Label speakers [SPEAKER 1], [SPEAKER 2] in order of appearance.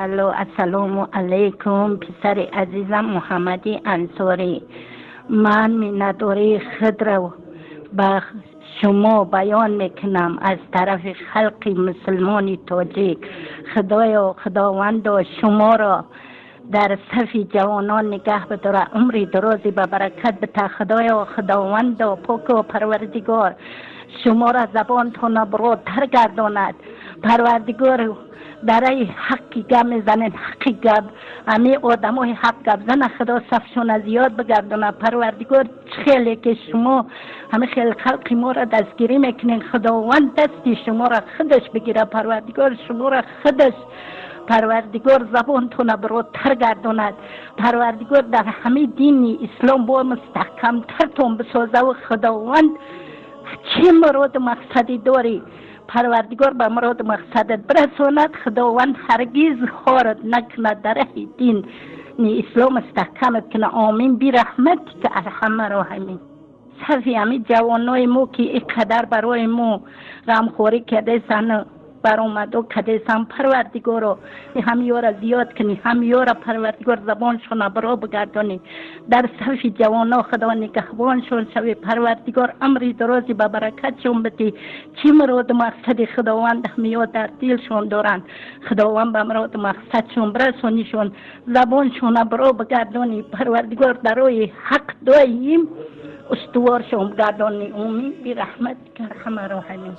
[SPEAKER 1] Алло, ассалому алайкум, писари азизам Муҳаммади Ансорӣ. Ман миннатдории худро ба шумо баён мекунам аз тарафи халқи мусулмони тоҷик. Худоё, Худовандо, шуморо дар сафи ҷавонон нигаҳ бидорад, умри дарозе ба баракат бита. Худоё, Худовандо, поку Парвардигор, шуморо забонтонро баротар гардонад. Парвардигор, дар роҳи ҳаққи гап мезанед, ҳаққи гап, ҳами одамои ҳақ гап зана Худо сафшона зиёд бигардонад. Парвардигор, хеле ки шумо ҳами хел халқи моро дастгирӣ мекунед, Худованд дасти шуморо худаш бигирад. Парвардигор шуморо худаш, Парвардигор, забонтона баротар гардонад. Парвардигор дар ҳамаи дини ислом бо мустаҳкамтартон бисозаву Худованд чӣ муроду мақсаде дорӣ, Парвардигор ба муроду мақсадат бирасонад. Худованд ҳаргиз хорат накунад, дар раҳи дини ислом мустаҳкамат кунад. Омин бираҳматика арҳама роҳимин. Сафи ҳами ҷавонои мо ки ин қадар барои мо ғамхорӣ кардасан, баромадо кардасан, Парвардигоро, ҳамёра зиёд кунӣ, ҳамёра, Парвардигор, забоншона баро бигардонӣ. Дар сафи ҷавоно Худо нигаҳбоншон шавӣ. Парвардигор амри дарози ба баракатшон бидӣ. Чӣ муроду мақсади Худованд ҳамё дар дилшон доранд, Худованд ба муроду мақсадшон бирасонишон, забоншона баро бигардонӣ. Парвардигор дар роҳи ҳақ доим устуворшон бигардонӣ. Омин бираҳматика арҳама роҳимин.